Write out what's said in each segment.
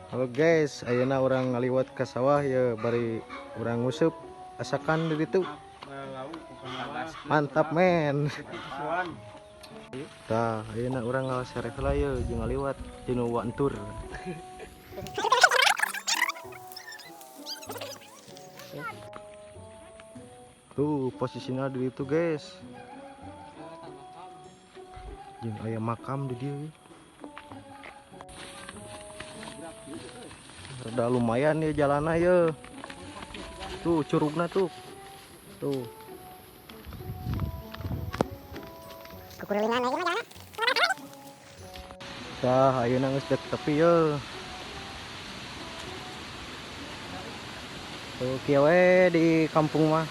Halo guys, ayeuna urang ngaliwat ka sawah ya bari urang nguseup asakan di ditu. Mantap men. Tah, ayeuna urang ngasereh heula ye jeung ngaliwat tinu wantur. Tuh posisinya di ditu guys. Jeung aya makam di dieu. Rada lumayan ya jalannya ya. Tuh curugna tuh. Tuh. Tah, ayeuna geus dek tepi ye. Tuh kieu we di kampung mah.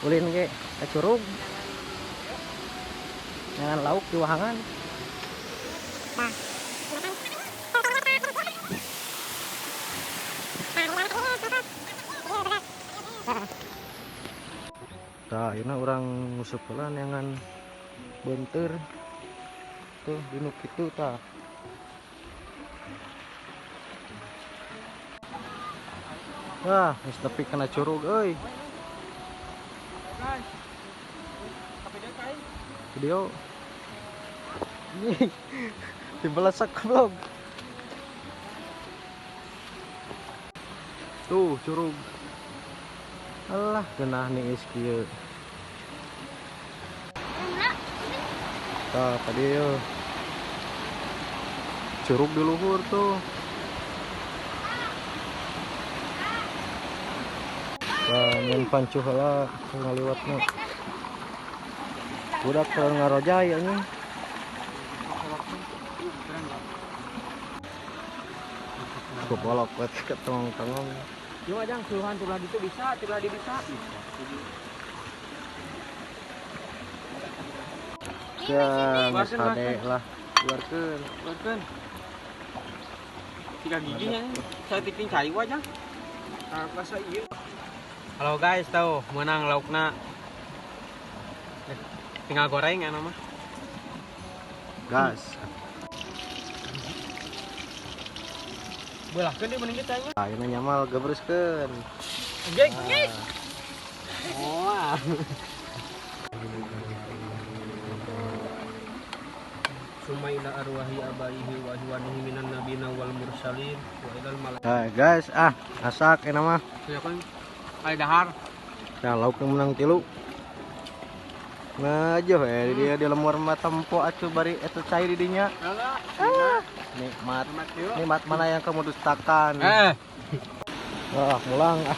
Ulin ge ka curug. Jangan lauk di wahangan. Tah, ayeuna urang nguseup heula neangan beunteur. Tuh di nu kitu tah. Wah, geus nepi kana curug euy. Video. Dibelesak goblok. Tuh curug. Alah, geunah niis kieu. Tah, tadi yo. Curug di luhur tuh. Tah, nyeun pancuh heula ngaliwatna. Budak keur ngarojay anjing. Gobolok we ketong-tongong. Ieu mah jang suluhan tulah ditu bisa, tulah di bisa. Ya, geus hade lah. Keluarkeun. Keluarkeun. Tiga giginya saya tiking cai wae jang. Rasa ieu. Halo guys, tahu menang laukna. Tinggal goreng ya nama. Gas. Belahkeun deui mending kita nya. Ah, ini nyamal gebruskeun. Anjing. Oh. Summa ila arwahi abaihi wa ihwanihi minan nabiyina wal mursalin wa ilal malaikati. Nah, guys, ah, asak enak mah. Ya kan. Ai dahar. Nah, lauk yang menang tilu. Nah, jauh dia di lemur mah tempo atuh bari eta cai di dinya. Ah, nikmat. Nikmat mana yang kamu dustakan? Wah, pulang ah.